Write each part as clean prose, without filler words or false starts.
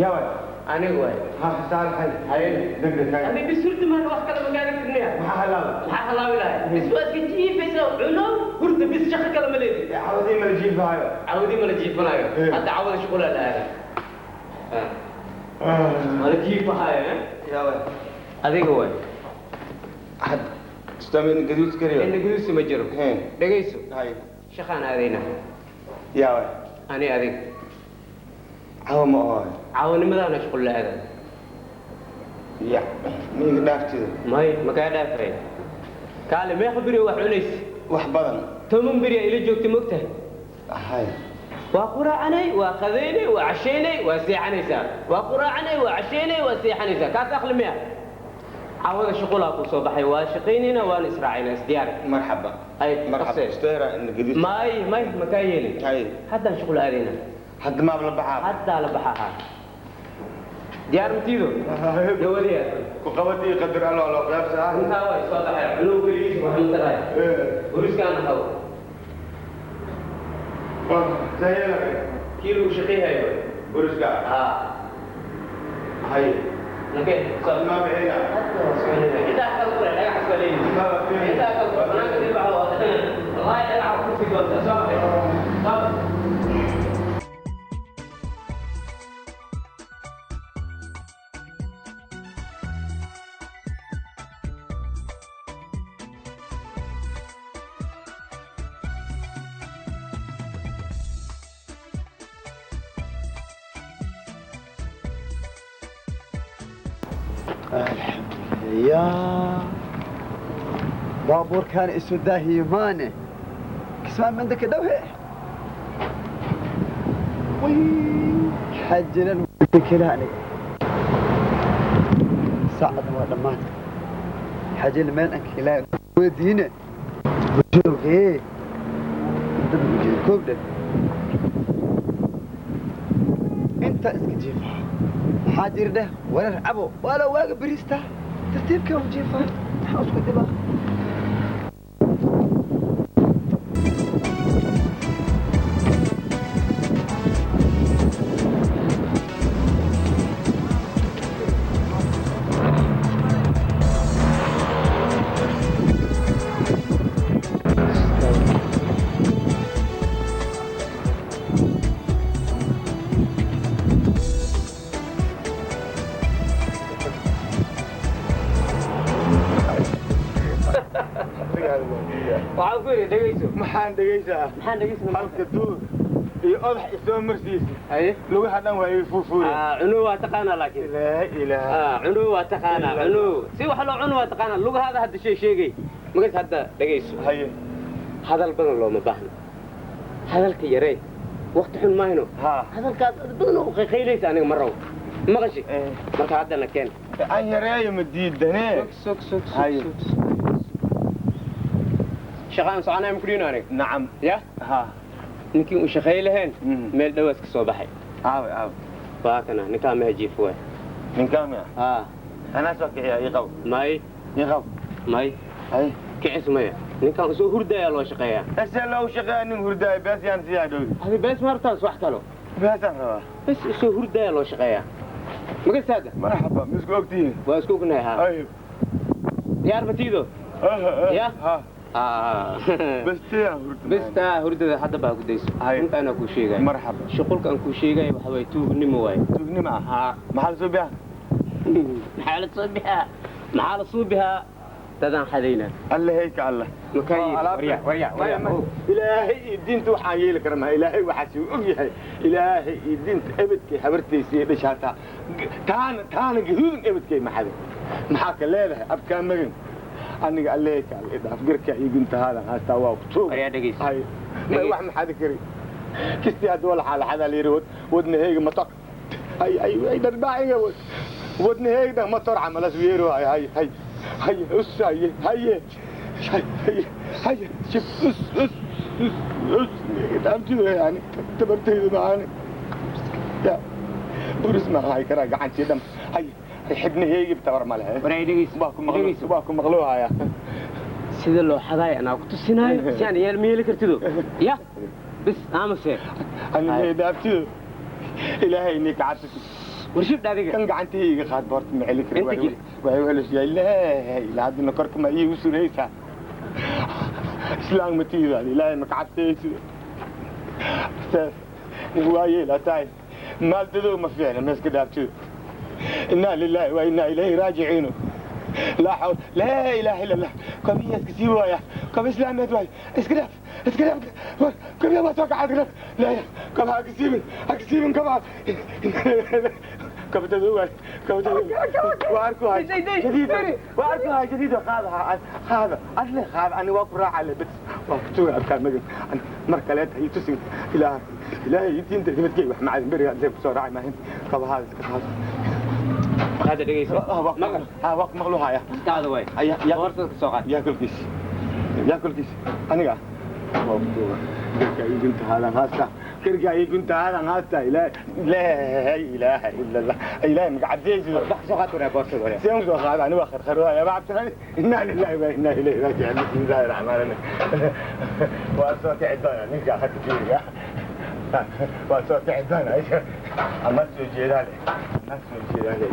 Yaa waay? Aniga waay. Ha saalaxay. Haye. Degdeg hay. Adi bis hurdi maan, wax kale ma gaari karnaya. Maxaa halaaba? Maxaa halaawi lahay? Bis waa iska jiifaysa, cuno, hurda, bis, shaqo kale ma leedi. Cawadii mala jiifaayo. Cawadii ma la jiifanayo. Hadda cawada shuqulaa la aada ma la jiifahayo, eh? Yaa waay? Adiga waay. Had istamin gaduud kariyo. Inna guduusi ma jiro. Dhegayso. Hay. Shaqaan aadayna. Yaa waay? Ani adiga. Cawa ma oho. Cawanimadaana shuqul la aada. Ya miiga dhaaftida. May, makaa dhaafay. Kaale, meeqa beri wax cunaysa? Wax badan. 10 beri ila joogtay, mogtahay? Hay. Waa quraacanay, waa qadaynay, waa cashaynay, waa seexanaysaa. Waa quraacanay, waa cashaynay, waa seexanaysaa. Kaas aqli miya? Cawada shuqulaa ku soo baxay, waa shaqaynayna, waana israacaynaa, isdiyaar. Marxaba. Ay. Marxaba. Qabsee. Isteera in gaduud. May, may, makaa yeelin. Hay. Haddaan shuqul aadayna. Hadda maab la baxaa? Haddaa la baxahaa. Diyaar matiido gawadiya? Ku qabatii qadar allo loo qaybsa. Intaa way soo baxay, cunuw keligiis wax mataraya. Buriskaana qabo. Sahela. Kii lagu shaqayhayo. Buriska? Haa. Hay. Nakee. Ma bixina. Intaa kala kule dhagax waa leeyihi. Intaa kala kule banaanka dib waxa wallahi dhagaxa kursi doonta soo baxay. Soo. يا بابور كان اسمه داهيمانه كسمان من ذاك دوه وي حجلا كلاني ساعد ما دمان حجل من انك لا ودينه وجوهي كوبده انت اسك jiifa. Maxaa jir dheh, warar cabo, waa la waaga beriista, tartiibka u jiifa, maxaa isku dhibaa? Waxaan ku yidhi dhegayso. Maxaan dhegaysaa? Maxaan dhegaysanaa? Halka duur iyo odax isoo marsiisa. Haye. Lugaha dhan waa ii fuufuure. Cunuu waa taqaanaa laakiin. Laa ilaaha. Cunuu waa taqaanaa, cunuu si wax loo cuno waa taqaanaa. Lugahaada hadda shay sheegay magas, hadda dhegayso. Haye. Hadal badan looma baahno, hadalka yaree, wakti xun maahino. Hadalkaas ad badan oo qayqaylaysa aniga ma rabo, maqashi? Marka haddana keen. Aan yareeyo, ma diidane. Sug, sug. Haye. Sug, shaqaan soconaya ma kudhiino aniga? Nacam. Ya. Ha. Ninkii uu shaqay lahayn meel dhowaas ka soo baxay. Aawe, aawe? Waa kana, ninkaa meha jiifo waay. Ninkaa miya? Haa. Anaa soo kiciya, ii qabo. May. Ii qabo. May. Haye. Kicis maya, ninkaan usoo hurdayaa loo shaqeeyaa. Ese loogu shaqeeya nin hurdaayo? Bees yaan siyaa dhowi. Adi bees ma rabtaas wax kalo? Beesaan rabaa. Bes, usoo hurdayaa loo shaqeeyaa magastaada. Marxaba, ma isku ogtihiin? Waa isku ognahay, haa. Ayib. Diyaar matiido ya? Ha. Bes tiyaa hurda. Bes taa hurdada hadda baa ku dayso. Haye. Intaana kuu sheegaya. Marxaba. Shuqulka aan kuu sheegaya waxa waye tuugnimo waaye. Tuugnimo ah? Haa. Maxaa la soo biyaa? Maxaa la soo bihaa? Maxaa la soo bihaa? Dadaan xadaynaa. Alle hayka alle. Makaa yeeli? Warya, warya, warya. Ilaahay iyo diinta waxaan yeeli kara maha. Ilaahay waxaas uu og yahay. Ilaahay iyo diinta ebedkay habartaysa iyo dhasha hataa taana taana gaduudan ebedkay maxade maxaa ka leedahay abkaa magan aniga. Alle hayka alle, dhaaf garka iyo guntahaadan haastaa waa ku tuug. Waryaa, dhegeyso. Hay may wax maxaadi kari kistii hadda wala xaalaxadaa la yidhi wadnahayga mator ay ay ay dharbaaciga wadnahayga dhan mator camalas weero. Hay hay hay hay, us, haye haye haye haye, shib, us us us us, dhaamtidu yani tabartaydu macaani ya buris ma hay karaa gacantii dhan hay xibnahaygi tabar ma lehe. Waryaa, dhegeyso. Waa ku maqlo. Dhegeyso. Waa ku maqloohaya. Sida loo xadaay anaa ku tusinaayo, si aan yeel ma yeeli kartido ya bis amase. Ani dhaaftidu. Ilaahay inii ka cabsatid. Warshibdha adiga. Kan gacantihii iga qaad boorta ma celi kari. Inta geli. Waxay u celisyaa ilaahay ilaa haddana korka ma iigu suraysaa. Islaan ma tiidaad ilaahay ma ka cabsaysid. Ustaas, nin waa yeelaa tahay maaldadow ma fiicna ma iska dhaaftido. Innaa lilaahi wa innaa ilayhi raajicuun. Laa xawl laa ilaaha illa allah. Kabiya iska sii waaya kaba islaameed waay iska dhaaf iska dhaaf kabiya waa soo kacaa iska dhaaf laa kaba ha ka siibin ha ka siibin kaba kabtado waay kabtado waa arku hay jadiid waa arku hay jadiid qaada qaada asli qaada ani waa ku raaca le bas waa ku tuuga abkaa magan mar kaleet hay tusin ilaah ilaahay intiin degmadkay wax macadin beriga intay ku soo raacay maahin kabahaada iska qaado. Hada dhegeyso. Maqal. Waa ku maqlu haya. Taada way. Aya. Boortada ka soo qaad. Yaa kolkiis yaa kolkiis aniga waa ku tuuga garka ay gunta haadan haasta garka ay gunta haadan haasta ilaahay laa ilaaha illa allah ilaahay magacabsiyeysido. Wax soo qaad waraa boortada waraa. Seen soo qaada ani waa kharkharooya baa cabsanay. Innaa lilaahi wa innaa ilayhi raajicuun. Bismillaahi raxmaani raxiim. Waa soo kici doonaa ninka hadda fiiriga waa soo kici doonaa ama soo jeedaa leh ama soo jeedaa leh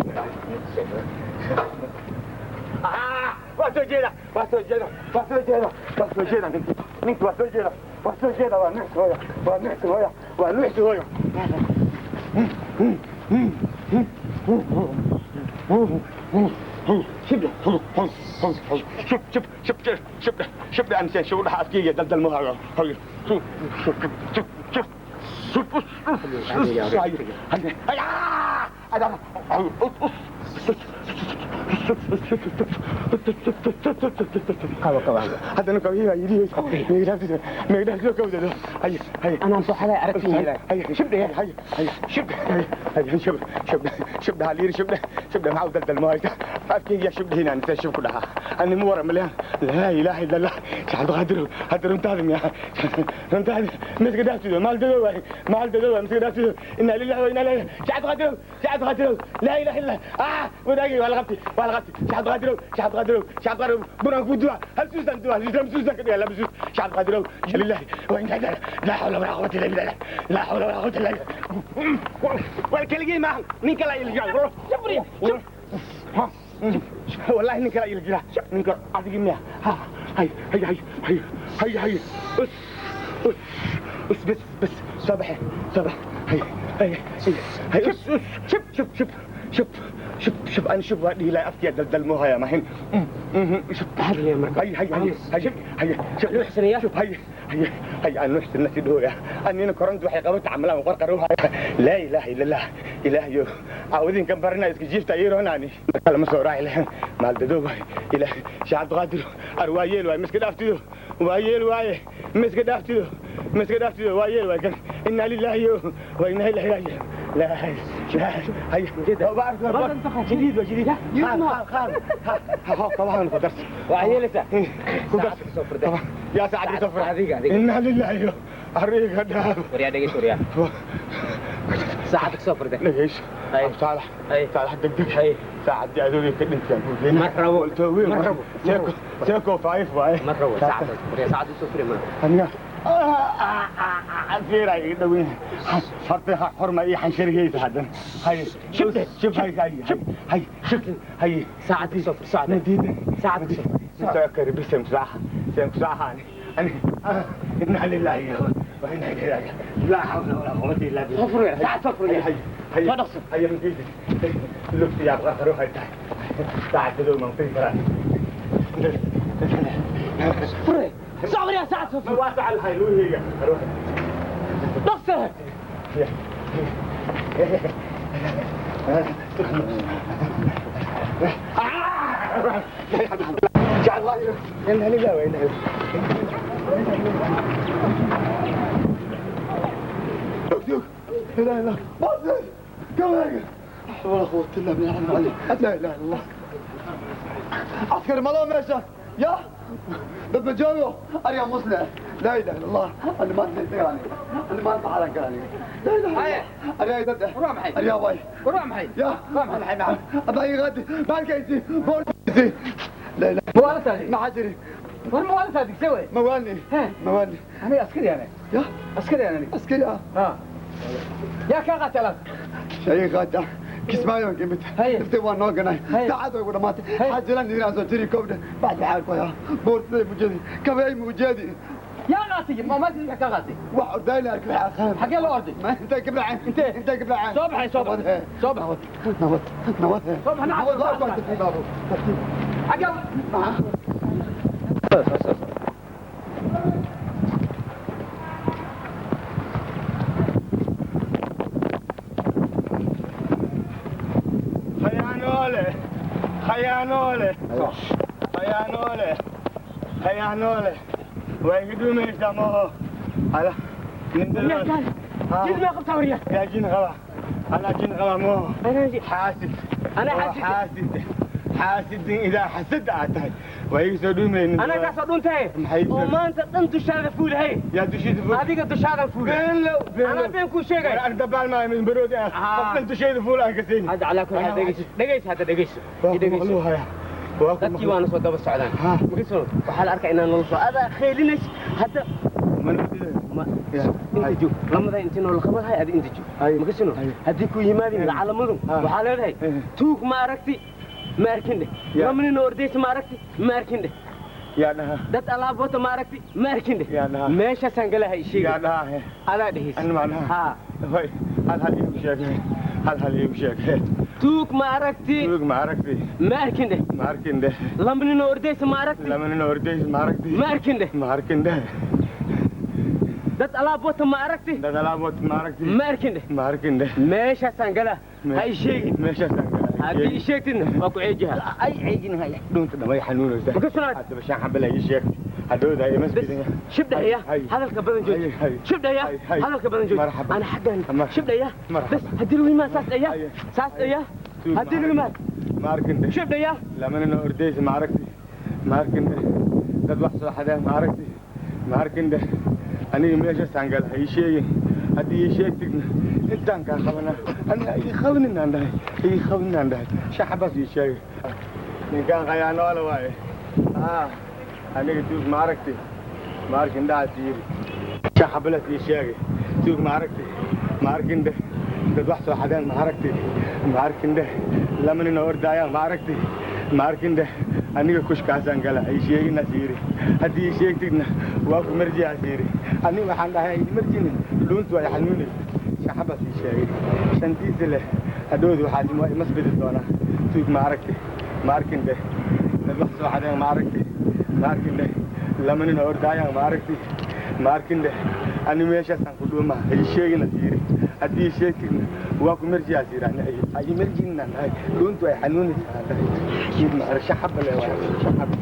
waa soo jeeda waa soo jeeda waa soo jeeda waa soo jeeda ninki ninki waa soo jeeda waa soo jeeda waa nuuxsi hooya waa nuuxsi hooya waa nuuxsi hooya. Shibla shib shib shib shib shibla ansen shib dhaxa afkeyga daldal ma hayo hayo shib shib shib shib haddana kabihiibaa yidhi meegdhaaftido kawdado hay hay. Anaan soo xaday aragtiyeeda. Shibdha hal yiri shibdha shibdha maxaa u daldalmo haysa afkeyga shibdhihiinaan intee shib ku dhahaa ani ma wara malyan laa ilaaha illa allah. Cabdiqaadir hadda runtaadi miya runtaadi miska dhaaftido maaldado waay maaldado waay miska dhaaftido. Inaa lillahi wa inaa ilayhi. Cabdiqaadir cabdiqaadir laa ilaaha illa ah wadaagay waa la qabtay waa la qabtay. Cabdiqaadir cabdiqaadir cabdiqaadir buraan ku duwa hal suusan duwa hal suusan ka dhiga laba suus. Cabdiqaadir lillahi wa inaa ilayhi laa xawla walaa quwwata illa billah laa xawla walaa quwwata illa billah. Waa keligii maahan nin kala iljiraa Jabriya. والله ninka la iljiraa ninka adigi miya ha hay hay hay hay hay hay us us us bas bas soo baxe soo bax hay hay hay us us shib shib shib shib shib shib ani shib waa dhihi lahay afkiya daldalmo haya mahin shib. Hadlaya marka. hay hay hay hay hay shib. Nuuxsanaya? Shib hay hay hay aan nuuxsanna si dhooya anina korontu waxay qaban tacamalaan qarqar haya laa ilaaha illa allah ilaahayo caawidinkan barina iska jiifta iironaani lama soo raaci lahayn maaldadoo waay ilaah sheekh cabdiqaadir ar waa yeel waay miska dhaaftido waa yeel waaye miska dhaaftido miska dhaaftido waa yeel waay kan innaa lilaahi wa innaa ilaahi raajicuun laa laa hay jadiid waa jadiid qaad qaad qaad kabahan ku darso. Waxaa yeelaysaa. Ku darso. Saacad ka soo furday. Yaa saacad ka soo furday. Adiga adiga. Innaa lilaahi ariga dhaaf. Waryaa dhegeyso waryaa. Saacad ka soo furday. Dhegeyso. Hay. Saalax. Hay. Saalax degdeg. Hay. Saacaddii adoogay ka dhintaan. Ma rabo. Ma rabo. Seeko seeko faayif waaye. Ma rabo saacad. Waryaa saacad soo furay ma. Aniga fiira iga dhaweyn horta xorma iyo xansharigeysa haddan hay shib shib hay hay hay shib hay. Saacad soo fur saacad. Nadiida. Saacad soo fur. Soo bisem kusaaxa sem kusaaxa ani inna lillahi wa inna ilayhi raaji'uun laa xawla walaa quwwata illa billah. Soo fur saacad soo fur. Hay hay. Soo dhaqso. Hay nadiida lugti yaa qaro hay tahay saacadoo man firi karaa. Fure. Soo waryaa saacad soo fur. Waa sacal hay luuheyga qaro. Dhaqso. إنا لله وإنا إليه لا إله كم ولا قوة إلا بالله العلي لا إله إلا الله. عسكري ما ماشي يا دب جوجو أريا مسلم لا إله إلا الله. أنا ما أنت يعني أنا ما أنت حالك يعني لا إله إلا الله. أريا يدد روح معي. أريا باي روح معي. يا روح معي معي. أبا يغادي بالكيسي بورسي لا إله. موالد ما حجري. war mawaalid adigse wey. موالني ها. موالني. Aniga askari ana. يا Askari ana. عسكري. Ha. Yaa kaa qaatay alaabta? Shay qaata kismaayo kimid. Inta waa noo ganay. Saacad way ku dhamaatay. Xajilan inaan soo jiri koobda. Bacd waxaan ku hayaa. Boortada mujeedi. Kabay mujeedi. Yaa qaatay? Ma kaa qaatay? Wax ordayla arkay waxa aqaan. Xagee loo orday? Ma inta kiblaceen. Inta kiblaceen. Soo baxay, soo baxay. Soo baxay. Nabad. Nabad. Soo baxay. Nabad. Waa ku baabo. Tartiib. Xagee? Khayaanoole, khayaanoole, khayaanoole, khayaanoole. Waa iga dhuumaysaa maho. Ala, nin Jin ma qabtaa waryaa? Yaa jin qaba? Anaa jin qaba maho. Xaasid. Anaa xaasid. Xaasid. Xaasidin idaa xasad aad tahay. Waa iga soo dhuumaynin. Anaa kaa soo dhuuntahay. Maxay oo maanta dhan dushaada fuulahay. Yaa dushiisa fuul. Adiga dushaadan fuulay. Been low. Anaa been kuu sheegay. War dabaal maayo min baroodi ah. Qof dhan dusheeda fuul aan ka siin. Hadda calaa kulli xaal dhegeyso. Dhegeyso hadda dhegeyso. Waa ku maqluuhaya. Waa ku Dadkii waana soo daba socdaan. Makasoo waxaa la arkaa inaan nolol soo adaa khaylinayso hadda. Inta joog lamada intii nool qabadahay adi inta joog. Makasino haddii ku yimaadin calamadu waxaa leedahay tuug ma aragti ma arkin dheh. Lama nin oo ordaysa ma aragti ma arkin dheh. Yaa dhaha. Dad alaab wata ma aragti ma arkin dheh. Yaa dhaha. Meeshaasaan galahay sheegay. Yaa dhaha. Adaa dhehaysa. Anna ma dhaha. Haa. Way hal hal iigu sheeg. Hal hal iigu sheeg. Tuug ma aragti. Tuug ma aragti. Ma arkin dheh. Ma arkin dheh. Lama nin oo ordaysa ma aragti. Lama nin oo ordaysa ma aragti. Ma arkin dheh. Ma arkin dheh. Dad alaab wata ma aragti. Dad alaab wata ma aragti. Ma arkin dheh. Ma arkin dheh. Meeshaasaan galaa. Ha ii sheegin. Meeshaasaan galaa. Haddii ii sheegtidna waa ku ceejiha. Ay ceejinahaya. Dhuunta dhamay xanuunaysa. Ma ka sunaad? Haddaba shan xabal ii sheeg. Hadhowda ima sbidin. Shibdhaya. Hadalka badan jooji. Shibdhaya. Hadalka badan jooji. Ana xaggan. Shibdhaya. Bas haddii lagu yimaad saas dhaya. Saas dhaya. Haddii lagu yimaad. Ma arkin dheh. Shibdhaya. Lama nin oo ordaysa ma aragti. Ma arkin dheh. Dad wax soo xadeen ma aragti. Ma arkin dheh. Aniga meeshaasaan gala ha ii sheegin. Haddii ii sheegtidna intaan kaa qabanaa. Aniga ii qabanin aan dhahay. Ii qabanin aan dhahay. Shan xabaas ii sheegay. Ninkaan khayaanoole waaye. Aniga tuug ma aragti. Ma arkin dhahaas yiri. Shan xabalaas ii sheegay. Tuug ma aragti. Ma arkin dheh. Dad wax soo xadeen ma aragti. Ma arkin dheh. Lama nin oo ordaayaan ma aragti. Ma arkin dheh. Aniga kushkaasaan gala ha ii sheeginaas yiri. Haddii ii sheegtidna waa ku marjiyaas yiri. Aniga waxaan dhahay ha ii marjinin. Dhuuntu ay xanuunaysa. Shan xabaas ii sheegay. Shantiisa leh. Hadhowda waxaas waa ima sbidi doonaa. Tuug ma aragti. Ma arkin dheh. Dad wax soo xadeen ma aragti. Ma arkin dheh. Lama nin oo ordaayaan ma aragti. Ma arkin dheh. Ani meeshaasaan ku dhuumaa. Ha ii sheeginaas yiri. Haddii ii sheegtidna waa ku marjiyaas yiri. Ani ha ii marjinin aan dhahay. Dhuuntu ay xanuunaysaa aan dhahay. Tuug ma arag. Shan xaba leh waaye. Shan xaba.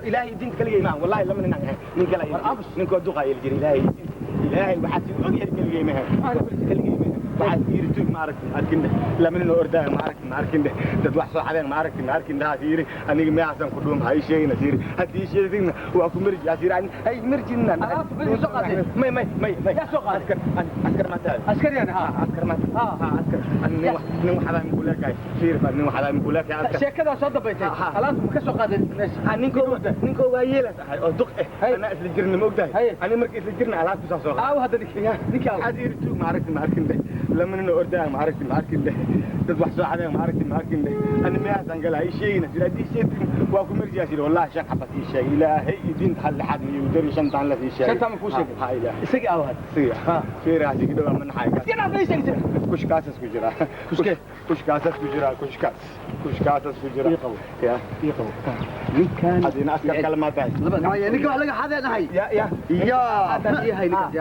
Ilaahay diinta kaligay maahan. Wallaahi lama nin aan ahayn. Nin kale ayaa jira. Ninkoo duqa ayaa jira. Ilaahay diinta. Ilaahay waxaas ii og yahay kaligay maahan. Kaligay maahan. Waxaas yiri tuug ma aragti ma arkin dheh. Lama nin oo ordaya ma aragti ma arkin dheh. Dad wax soo xadeen ma aragti ma arkin dheh. Haas yiri aniga meeshaasaan ku dhuuma. Ha ii sheegin haas yiri. Haddii ii sheegtidna waa ku marji haas yiri. Ha ii marjinin aan dhahay. Alaabta badi soo qaatay. May may may may. Yaa soo qaaday? Askar askar ma tahay. Askar yani haa. Askar ma tahay. Ha askar. Ani nin wax xadaa ma kuleekahay. Fiir baa nin wax xadaa ma kuleekahay askar. Sheekadaa soo dambaysay. Alaabta ma ka soo qaaday meesha? Ha ninkoo waa yeelas ahay oo duq eh. Anaa isla jirna ma ogtahay. Ani markii isla jirna alaabtu saa soo qaaday. Aaw hadda ninkii. Ninkii aaw. Waxaad yiri tuug ma aragti ma arkin dheh. Lama nin oo ordaya ma aragti ma arkin dheh. Dad wax soo xadeen ma aragti ma arkin dheh. Ani meeshaasaan gala ha ii sheegin haas yiri. Haddii ii sheegtidna waa ku marjiyaas yiri. Wallaahi shan xabas ii sheegay. Ilaahay iyo diinta hal lixaad ma iigu dari shantaan las ii sheegay. Shantaan ma kuu sheegay? Ha ilaahay. Isagii aaw hadda. Isagii. Fiirahaas iga dhowaa ma naxay. Iska dhaaf ii sheegtay. Kushkaasas ku jira. Kushkee? Kushkaasas ku jira. Kushkaas. Kushkaasas ku jira. Ii qabo. Ya. Ii qabo. Ninkaan. Hadina askar kale ma tahay. Maya ninka wax laga xadeenahay. Ya ya. Ya.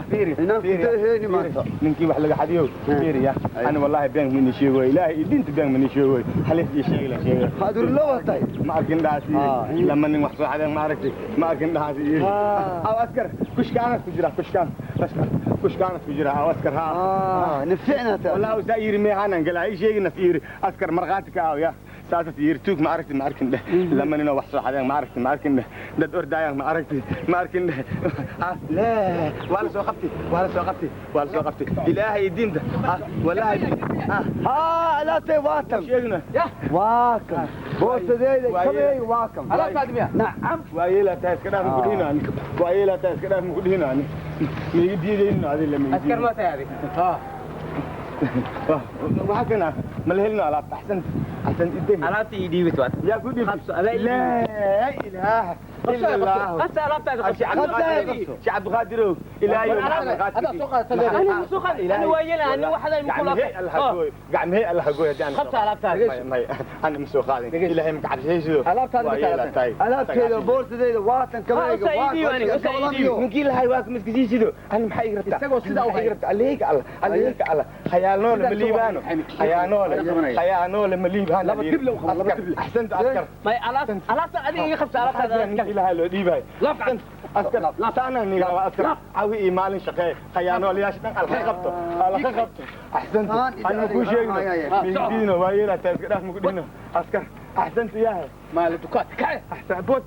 Fiiri. Inaan ku taheeni maanta. Ninkii wax laga xadiyo. Fiiri ya. Ani wallaahi been ma inii sheego. Ilaahay iyo diinta been ma inii sheego. Halis ii sheegi la sheego. Hadur loo watay. Ma arkin dhahaas yiri. Lama nin wax soo xadeen ma aragti. Ma arkin dhahaas yiri. Aw askar kushkaanas ku jira kushkaan. Kushkaanas ku jira aw askar ha. Nafcina ta. Wallaahi saa yiri meexaanan galaa ii sheegi naf yiri. Askar markhaati ka aaw ya. Saasas yiri, tuug ma aragti? Ma arkin dheh. Lama ninoo wax soo xadeen ma aragti? Ma arkin dheh. Dad ordaayaan ma aragti? Ma arkin dheh. Lee, waa la soo qabtay, waa la soo qabtay, waa la soo qabtay. Ilaahay diinta, walaahi. Haa, alaabtay waa tan. Sheegna. Waa kan boorsadeyda, kabeyga waa kan. Alaabtaadi miya? Nacam. Waa yeelaa tahay, iska dhaaf maku dhihino ani. Waa yeelaa tahay, iska dhaaf maku dhihino ani. Miiga diidayno adi la miiga. Askar ma tahay adig? Waxaa kana ma la helino alaabta. Axsan, axsan ideh. Alaabta ii dhiibit waat. Yaa ku dhiibtay? Qabso, adaa ii. Laa ilaaha ila allah. Qabso alaabtaada, qabso. Sheekh Cabdiqaadirow, ilaahay. Ani ma soo qaadin. Ani waa yeelaa, ani waxaday ma kula. Gacmahey Allah gooy haddii aan Qabso alaabtaada. May, ani ma soo qaadin. Ilaahay ma kacabsaysido. Alaabtaada ma tahay? Alaabteeda, boorsadeyda waa tan, kabeyga Ha, waa usa ii dhiib aniga, usa ii dhiib. Ninkii lahay waa miskasiisido. Ani maxay iga rabtaa? Isagoo sidaa u Maxay iga rabtaa? Alleega Allah, alleega Allah. Khayaanoole ma liibaano, khayaanoole, khayaanoole ma liibaano. Laba dib loo qabo, laba dib. Axsanta, askar. May alaabta adiga iga qabso alaabtaada. Ninka ilaahay loo dhiibayo. Askar saana niga waa askar cawi iyo maalin shaqee. Khayaanoolayaasha dhan alka qabto, alka qabto. Axsanta, ani ma kuu sheegno, miidiino. Waa yeelaa taa, iska dhaaf maku dhihino. Askar, axsanta yaahay. Maal dukaad kace. Axsan bood.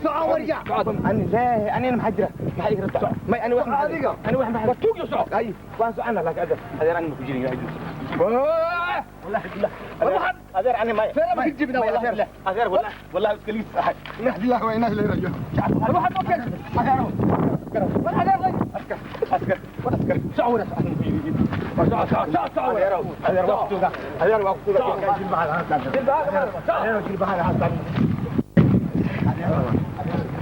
Soco, warjac. Ani laa, anina maxaa jira? Maxaa iga rabtaa? May, ani wax Adiga. Ani wax maxaa tuugyo, soco. Ay, waan socona, laakiin adeer, adeer, ani ma ku jirin. Ilaahay, wallahi billah, adeer, adeer, ani may. Feera ma ka jibina, wallahi billah. Adeer, wallahi, wallahi iska liis ahay. Inna lillahi wa inna ilayhi raaji'uun. Waxaad ma keenay war adeer lay. Askar, askar, askar. Soco wara, soco, soco, soco, soco. Adeer, adeer, waa kutuga. Adeer, waa kutuga. Jilbaha, adeer, jilbaha.